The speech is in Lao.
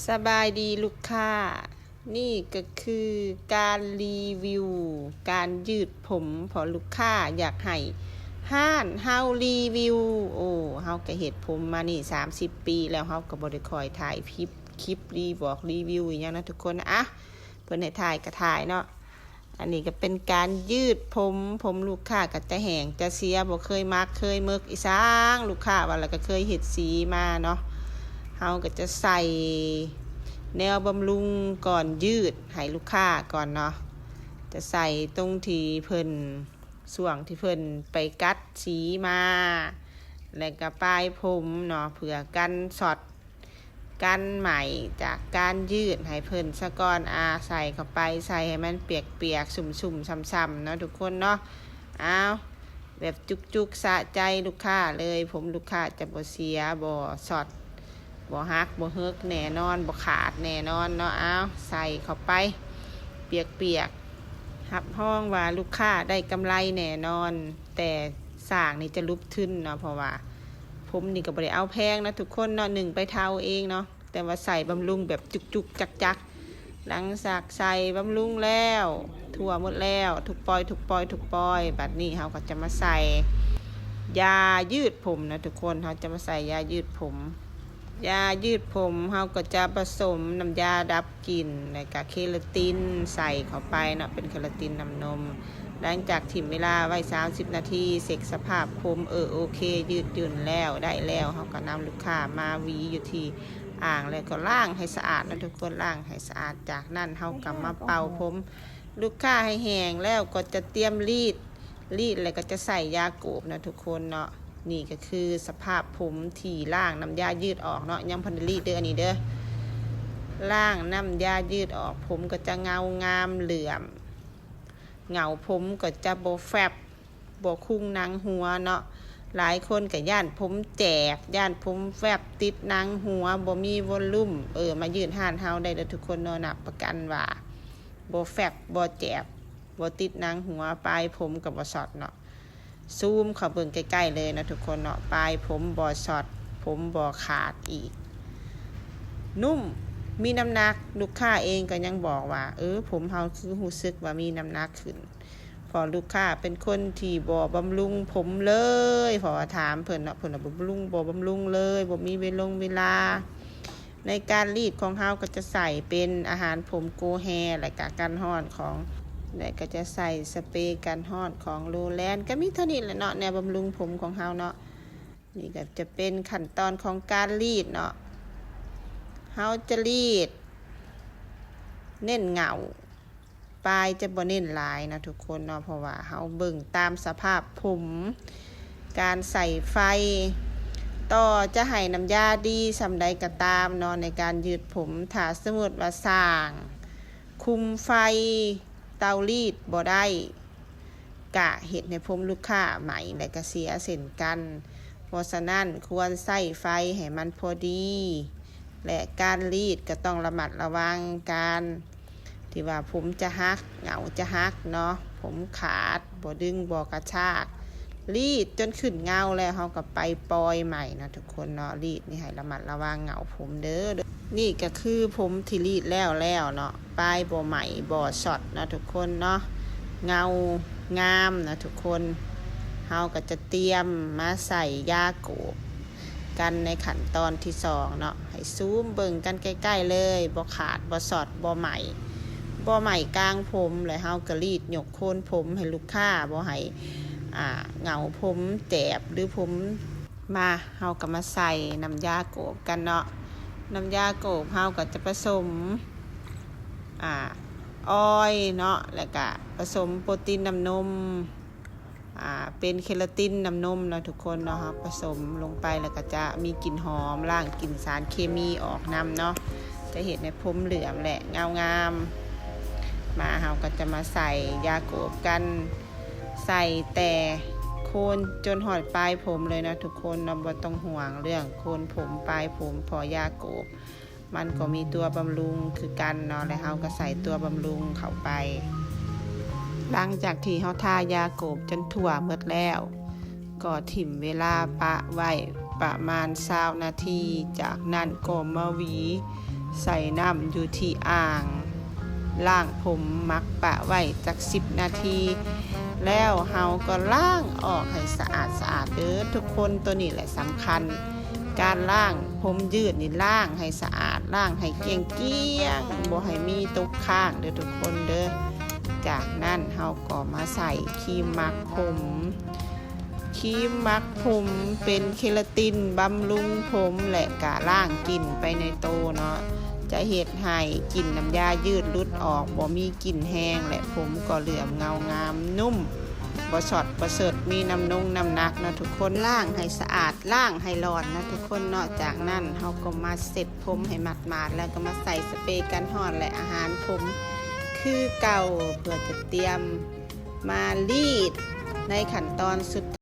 ສະບາຍດີລູກຄ້າ, ນີ້ກໍຄືການຣີວິວການຍືດຜົມ ເພາະລູກຄ້າຢາກໃຫ້ຮ້ານເຮົາຣີວິວ. ໂອ້ ເຮົາກໍເຮັດຜົມມານີ້ສາມສິບປີແລ້ວ, ເຮົາກໍບໍ່ໄດ້ຄ່ອຍຖ່າຍຄລິບ ຄລິບຣີບອກຣີວິວອີ່ຫຍັງນະທຸກຄົນ. ອະ ເພິ່ນໃຫ້ຖ່າຍກໍຖ່າຍເນາະ. ອັນນີ້ກໍເປັນການຍືດຜົມ, ຜົມລູກຄ້າກໍຈະແຫ້ງຈະເສຍ, ບໍ່ເຄີຍມັກເຄີຍເມິກອີ່ຫຍັງ. ລູກຄ້າວ່າແລ້ວກໍເຄີຍເຮັດສີມາເນາະ. ເຮົາກໍຈະໃສ່ແນວບຳລຸງກ່ອນຍືດໃຫ້ລູກຄ້າກ່ອນເນາະ, ຈະໃສ່ຕົງທີ່ເພິ່ນ ຊ່ວງທີ່ເພິ່ນໄປກັດສີມາ ແລ້ວກໍປາຍຜົມເນາະ ເພື່ອກັນຊັອດ ກັນໄໝ້ຈາກການຍືດໃຫ້ເພິ່ນສາກ່ອນ. ອາ ໃສ່ເຂົ້າໄປ, ໃສ່ໃຫ້ມັນປຽກໆ ຊຸ່ມໆ ຊ່ຳໆ ເນາະທຸກຄົນເນາະ. ອ້າວ ແບບຈຸກໆ ສະໃຈລູກຄ້າເລີຍ, ຜົມລູກຄ້າຈະບໍ່ເສຍ ບໍ່ຊັອດ ບໍ່ຫັກບໍ່ເຫີກແນ່ນອນ ບໍ່ຂາດແນ່ນອນເນາະ. ອ້າວ ໃສ່ເຂົ້າໄປປຽກໆ ຮັບຮອງວ່າລູກຄ້າໄດ້ກຳໄລແນ່ນອນ, ແຕ່ຊ່າງນີ້ຈະຫຼຸບທຶນເນາະ ເພາະວ່າຜົມນີ້ກໍບໍ່ໄດ້ເອົາແພງນະທຸກຄົນເນາະ, ໜຶ່ງໄປເທົາເອງເນາະ, ແຕ່ວ່າໃສ່ບຳລຸງແບບຈຸກໆ ຈັກໆ. ຫຼັງຈາກໃສ່ບຳລຸງແລ້ວ ທົ່ວໝົດແລ້ວ ທຸກປ່ອຍ ທຸກປ່ອຍ ທຸກປ່ອຍ, ບັດນີ້ເຮົາກໍຈະມາໃສ່ຢາຍືດຜົມນະທຸກຄົນ, ເຮົາຈະມາໃສ່ຢາຍືດຜົມ. ຢາຍືດຜົມເຮົາກໍຈະປະສົມນ້ຳຢາດັບກິ່ນ ແລ້ວກະເຄລາຕິນໃສ່ເຂົ້າໄປເນາະ, ເປັນເຄລາຕິນນ້ຳນົມ. ຫຼັງຈາກຖິ້ມເວລາໄວ້ສາມສິບນາທີ ເຊັກສະພາບຜົມ, ເອີ ໂອເຄ ຍືດຫຍຸ້ນແລ້ວ ໄດ້ແລ້ວ, ເຮົາກໍນຳລູກຄ້າມາຫວີຢູ່ທີ່ອ່າງ ແລ້ວກໍລ້າງໃຫ້ສະອາດເນາະທຸກຄົນ, ລ້າງໃຫ້ສະອາດ. ຈາກນັ້ນເຮົາກໍມາເປົ່າຜົມລູກຄ້າໃຫ້ແຫ້ງແລ້ວ ກໍຈະຕຽມລີດ ລີດແລ້ວກໍຈະໃສ່ຢາໂກບເນາະທຸກຄົນເນາະ. ນີ້ກໍຄືສະພາບຜົມທີ່ລ້າງນ້ຳຢາຍືດອອກເນາະ, ຍັງບໍ່ໄດ້ລີດເດີ ອັນນີ້ເດີ. ລ້າງນ້ຳຢາຍືດອອກ ຜົມກໍຈະເງົາງາມເຫຼື້ອມ, ເຫງົາຜົມກໍຈະບໍ່ແຟບ ບໍ່ຄຸງໜັງຫົວເນາະ. ຫຼາຍຄົນກໍຢ້ານຜົມແຈບ ຢ້ານຜົມແຟບ ຕິດໜັງຫົວ ບໍ່ມີວອນລຸມ, ເອີ ມາຍືດຮ້ານເຮົາໄດ້ເດີທຸກຄົນເນາະ, ຮັບປະກັນວ່າບໍ່ແຟບ ບໍ່ແຈບ ບໍ່ຕິດໜັງຫົວ, ປາຍຜົມກໍບໍ່ຊັອດເນາະ. ຊູມເຂົ້າເບິ່ງໃກ້ໆເລີຍເນາະທຸກຄົນເນາະ, ປາຍຜົມບໍ່ຊັອດ ຜົມບໍ່ຂາດອີກ, ນຸ້ມ ມີນ້ຳໜັກ. ລູກຄ້າເອງກໍຍັງບອກວ່າ ເອີ ຜົມເຮົາຄືຮູ້ສຶກວ່າມີນ້ຳໜັກຂຶ້ນ, ເພາະລູກຄ້າເປັນຄົນທີ່ບໍ່ບຳລຸງຜົມເລີຍ, ເພາະວ່າຖາມເພິ່ນເນາະ, ເພິ່ນວ່າບໍ່ບຳລຸງ ບໍ່ບຳລຸງເລີຍ, ບໍ່ມີເວລົງເວລາ. ໃນການລີດຂອງເຮົາກໍຈະໃສ່ເປັນອາຫານຜົມໂກແຮ ແລະກະກັນຮ້ອນຂອງ ແລະກໍຈະໃສ່ສະເປກັນຮ້ອນຂອງໂລແລນ. ກໍມີເທົ່ານີ້ແຫຼະເນາະ ແນວບຳລຸງຜົມຂອງເຮົາເນາະ. ນີ້ກໍຈະເປັນຂັ້ນຕອນຂອງການລີດເນາະ. ເຮົາຈະລີດເນັ້ນເຫງົາ ປາຍຈະບໍ່ເນັ້ນຫຼາຍນະທຸກຄົນເນາະ, ເພາະວ່າເຮົາເບິ່ງຕາມສະພາບຜົມ, ການໃສ່ໄຟ, ຕໍ່ຈະໃຫ້ນ້ຳຢາດີສ່ຳໃດກໍຕາມເນາະ ໃນການຍືດຜົມ. ຖ້າສົມມຸດວ່າຊ່າງຄຸມໄຟເຕົາລີດບໍ່ໄດ້, ກະເຮັດໃຫ້ຜົມລູກຄ້າໄໝ້ ແລະກະເສຍເຊັ່ນກັນ. ເພາະສະນັ້ນຄວນໃຊ້ໄຟໃຫ້ມັນພໍດີ ແລະການລີດກໍຕ້ອງລະມັດລະວັງ ການທີ່ວ່າຜົມຈະຫັກ ເຫງົາຈະຫັກເນາະ, ຜົມຂາດ ບໍ່ດຶງບໍ່ກະຊາກ. ລີດຈົນຂຶ້ນເຫງົາແລ້ວ ເຮົາກໍໄປປ່ອຍໃໝ່ເນາະທຸກຄົນເນາະ. ລີດນີ້ໃຫ້ລະມັດລະວັງເຫງົາຜົມເດີ. ນີ້ກໍຄືຜົມທີ່ລີດແລ້ວແລ້ວເນາະ, ປາຍບໍ່ໄໝ້ບໍ່ຊັອດເນາະທຸກຄົນເນາະ, ເຫງົາງາມເນາະທຸກຄົນ. ເຮົາກໍຈະຕຽມມາໃສ່ຢາໂກບກັນໃນຂັ້ນຕອນທີສອງເນາະ. ໃຫ້ຊູມເບິ່ງກັນໃກ້ໆເລີຍ, ບໍ່ຂາດ ບໍ່ຊັອດ ບໍ່ໄໝ້ ບໍ່ໄໝ້ກາງຜົມ. ແລ້ວເຮົາກໍລີດຍົກໂຄນຜົມໃຫ້ລູກຄ້າ, ບໍ່ໃຫ້ ອ່າ ເຫງົາຜົມແຈບ ຫຼື ຜົມ ມາ ເຮົາກໍມາໃສ່ນ້ຳຢາໂກບກັນເນາະ. ນ້ຳຢາໂກບເຮົາກໍຈະປະສົມ ອ່າ ອອຍເນາະ ແລ້ວກະປະສົມໂປຣຕີນນ້ຳນົມ, ອ່າ ເປັນເຄລາຕິນນ້ຳນົມເນາະທຸກຄົນເນາະ. ເຮົາປະສົມລົງໄປ ແລ້ວກໍຈະມີກິ່ນຫອມ ລ້າງກິ່ນສານເຄມີອອກນຳເນາະ, ຈະເຮັດໃຫ້ຜົມເຫຼື້ອມ ແລະ ເງົາງາມ. ມາ ເຮົາກໍຈະມາໃສ່ຢາໂກບກັນ, ໃສ່ແຕ່ໂຄນຈົນຮອດປາຍຜົມເລີຍເນາະທຸກຄົນເນາະ. ບໍ່ຕ້ອງຫ່ວງເລື່ອງໂຄນຜົມ ປາຍຜົມ, ເພາະຢາໂກບ ມັນກໍມີຕົວບຳລຸງຄືກັນເນາະ ແລະເຮົາກໍໃສ່ຕົວບຳລຸງເຂົ້າໄປ. ຫຼັງຈາກທີ່ເຮົາທາຢາໂກບຈົນທົ່ວໝົດແລ້ວ ກໍຖິ້ມເວລາປະໄວ້ປະມານຊາວນາທີ, ຈາກນັ້ນກໍມາຫວີ ໃສ່ນ້ຳຢູ່ທີ່ອ່າງລ້າງຜົມ ໝັກປະໄວ້ຈັກສິບນາທີ ແລ້ວເຮົາກໍລ້າງອອກໃຫ້ສະອາດສະອາດເດີທຸກຄົນ. ໂຕນີ້ແຫຼະສຳຄັນ ການລ້າງຜົມຍືດນີ້ ລ້າງໃຫ້ສະອາດ ລ້າງໃຫ້ກ້ຽງໆ ບໍ່ໃຫ້ມີຕົກຄ້າງເດີທຸກຄົນເດີ. ຈາກນັ້ນເຮົາກໍມາໃສ່ຄຣີມໝັກຜົມ. ຄຣີມໝັກຜົມເປັນເຄລາຕິນບຳລຸງຜົມ ແລະ ກະລ້າງກິ່ນໄປໃນໂຕເນາະ ຈະເຮັດໃຫ້ກິ່ນນ້ຳຢາຍືດຫຼຸດອອກ ບໍ່ມີກິ່ນແຮງ ແລະ ຜົມກໍເຫຼື້ອມເງົາງາມນຸ້ມ ບໍ່ສອດບໍ່ເສີດ ມີນ້ຳນົງນ້ຳໜັກເນາະທຸກຄົນ. ລ້າງໃຫ້ສະອາດ ລ້າງໃຫ້ຫຼອນເນາະທຸກຄົນເນາະ. ຈາກນັ້ນເຮົາກໍມາເຊັດຜົມໃຫ້ໝາດໆ ແລ້ວກໍມາໃສ່ສະເປກັນຮ້ອນ ແລະ ອາຫານຜົມຄືເກົ່າ ເພື່ອຈະຕຽມ ມາລີດໃນຂັ້ນຕອນສຸດ